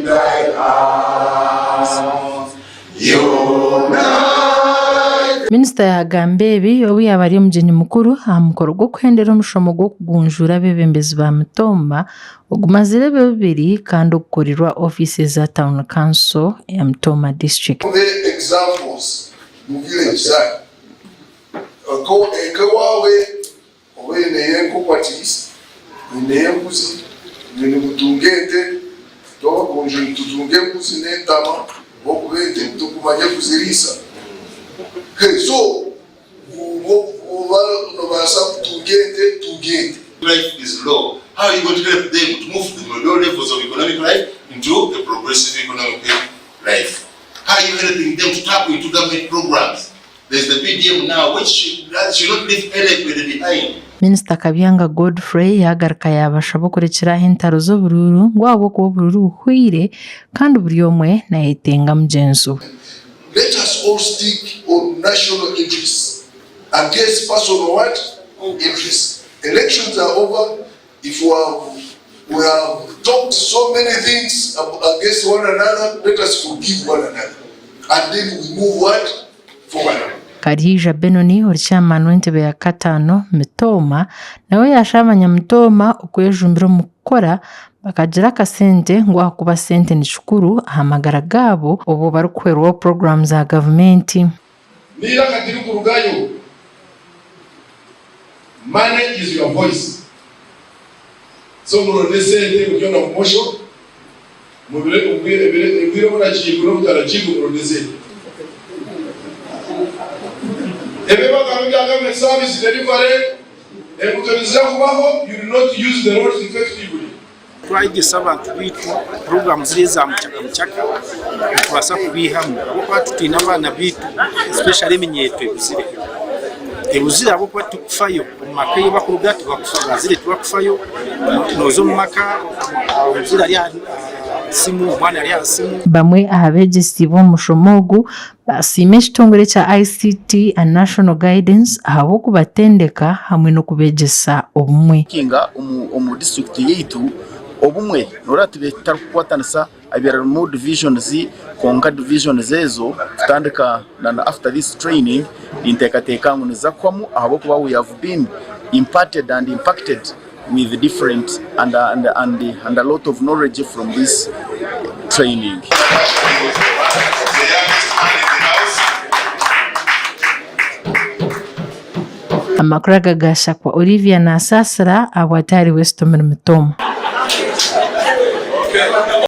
in thy house. Unite. Minisita yaagamba ebi obu yaaba ari omugyenyi mukuru aha mukoro gw'okuhendera omushomo gw'okugunjuura abeebembezi ba Mitooma ogumazire ebiro bibiri kandi ogukorirwe aha ofiisi za tauni kanso ya Mitooma disiturikiti. The examples mu village zanyu nk'owaawe Oba oineyo enkoko at least, oineyo embuzi, imwe nimutunga ente, itwe abagonjo nitutunga embuzi n'entama ahabw'okuba ente titukumanya kuziriisa. So oba nobaasa kutunga ente, tunga ente. Life is low, how are you going to help them to move from the low levels of economic life into a progressive economic life? How are you helping them to tap into government programs? There's the PDM now which should not leave anybody behind. Minisita Kabyanga Godfrey yaagaruka yaabashaba okurekyera aho entaro z'oburuuru ngu ahabw'okuba oburuuru buhweire kandi buri omwe naayetenga mugyenzi we. Let us all stick on national interests against personal what? Interests. Elections are over, if we have, we have talked so many things against one another, let us forgive one another and then we move what? Forward. Karyeija Benoni ori chairman w'entebe ya kataano Mitooma nawe yaashaba abanyamitooma okwejumbira omu kukora bakagira akasente ngu ahakuba sente ni kikuru aha magara gaabo obwo barikuhwerwaho puroguraamu za gavumenti. N'eiraka tirikurugayo, Money is your voice. So muronde esente buryo na bumosho, mubire obwire oburagibwe n'obutaragibwe muronde esente. Ebi ebagamba ebya government service delivery, enguuto niziza kubaho, you do not use the roads effectively. Twayegyesa abantu baitu puroguraamu ziri eza mukyaka mukyaka nitubaasa kubaihamu ahabw'okuba titwine abaana baitu especially eminyeeto ebuzire. Ebuzire ahabw'okuba titukufayo omu maka ei barikuruga tibakufayo, abazaire tibakufayo, nooza omu maka omuzaire ari aha simu, omwana ari aha simu. Bamwe aha beegyesiibwe omu mushomo ogu baasiima ekitongore ekya ICT and National Guidance ahabw'okubatendeka hamwe n'okubeegyesa obumwe. Kinga omu disiturikiti yaitu obumwe noreeba tutarikukwatanisa harimu divisions kwonka divisions ezo kutandika na after this training ninteekateeka ngu niziza kuhwamu ahabw'okuba we have been imparted and impacted with different and, and, and, and a lot of knowledge from this training. Amakuru aga gaashakwa Olivia Nasasira ahabwa Atari West omuri Mitooma.